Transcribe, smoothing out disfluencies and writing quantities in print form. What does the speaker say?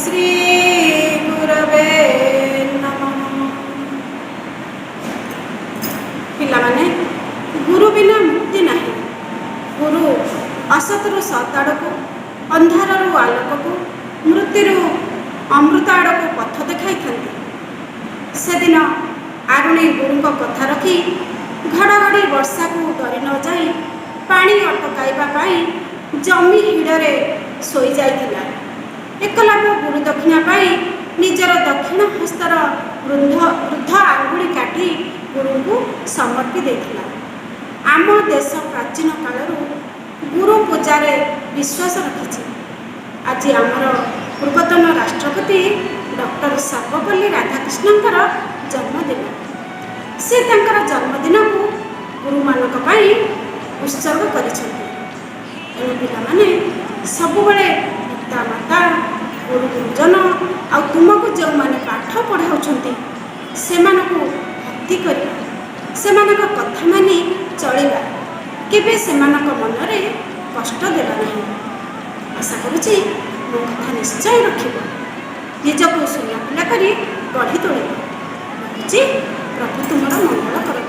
ଶ୍ରୀ ଗୁରବେ ନମଃ। ପିଲାମାନେ, ଗୁରୁ ବିନା ମୁକ୍ତି ନାହିଁ। ଗୁରୁ ଅସତରୁ ସତ୍ ଆଡ଼କୁ, ଅନ୍ଧାରରୁ ଆଲୋକକୁ, ମୃତ୍ୟୁରୁ ଅମୃତ ଆଡ଼କୁ ପଥ ଦେଖାଇଥାନ୍ତି। ସେଦିନ ଆରୁଣୀ ଗୁରୁଙ୍କ କଥା ରଖି ଘଡ଼ଘଡ଼ି ବର୍ଷାକୁ ଡରି ନ ଯାଇ ପାଣି ଅଟକାଇବା ପାଇଁ ଜମି ହିଡ଼ରେ ଶୋଇଯାଇଥିଲା। ଏକଲାଭ ଗୁରୁ ଦକ୍ଷିଣା ପାଇଁ ନିଜର ଦକ୍ଷିଣ ହସ୍ତର ବୃଦ୍ଧ ଆଙ୍ଗୁଳି କାଟି ଗୁରୁଙ୍କୁ ସମର୍ପି ଦେଇଥିଲା। ଆମ ଦେଶ ପ୍ରାଚୀନ କାଳରୁ ଗୁରୁ ପୂଜାରେ ବିଶ୍ୱାସ ରଖିଛି। ଆଜି ଆମର ପୂର୍ବତନ ରାଷ୍ଟ୍ରପତି ଡକ୍ଟର ସର୍ବପଲ୍ଲୀ ରାଧାକୃଷ୍ଣଙ୍କର ଜନ୍ମଦିନ। ସେ ତାଙ୍କର ଜନ୍ମଦିନକୁ ଗୁରୁମାନଙ୍କ ପାଇଁ ଉତ୍ସର୍ଗ କରିଛନ୍ତି। ତେଣୁ ପିଲାମାନେ, ସବୁବେଳେ ପିତାମାତା, ଗୁରୁ ଗୁରୁଜନ ଆଉ ତୁମକୁ ଯେଉଁମାନେ ପାଠ ପଢ଼ାଉଛନ୍ତି, ସେମାନଙ୍କୁ ଭକ୍ତି କରିବା, ସେମାନଙ୍କ କଥା ମାନି ଚଳିବା, କେବେ ସେମାନଙ୍କ ମନରେ କଷ୍ଟ ଦେବା ନାହିଁ। ଆଶା କରୁଛି ମୋ କଥା ନିଶ୍ଚୟ ରଖିବ, ନିଜକୁ ସୁନା ପିଲା କରି ଗଢ଼ି ତୋଳିବ। ରଖୁଛି। ପ୍ରଭୁ ତୁମର ମଙ୍ଗଳ କରନ୍ତୁ।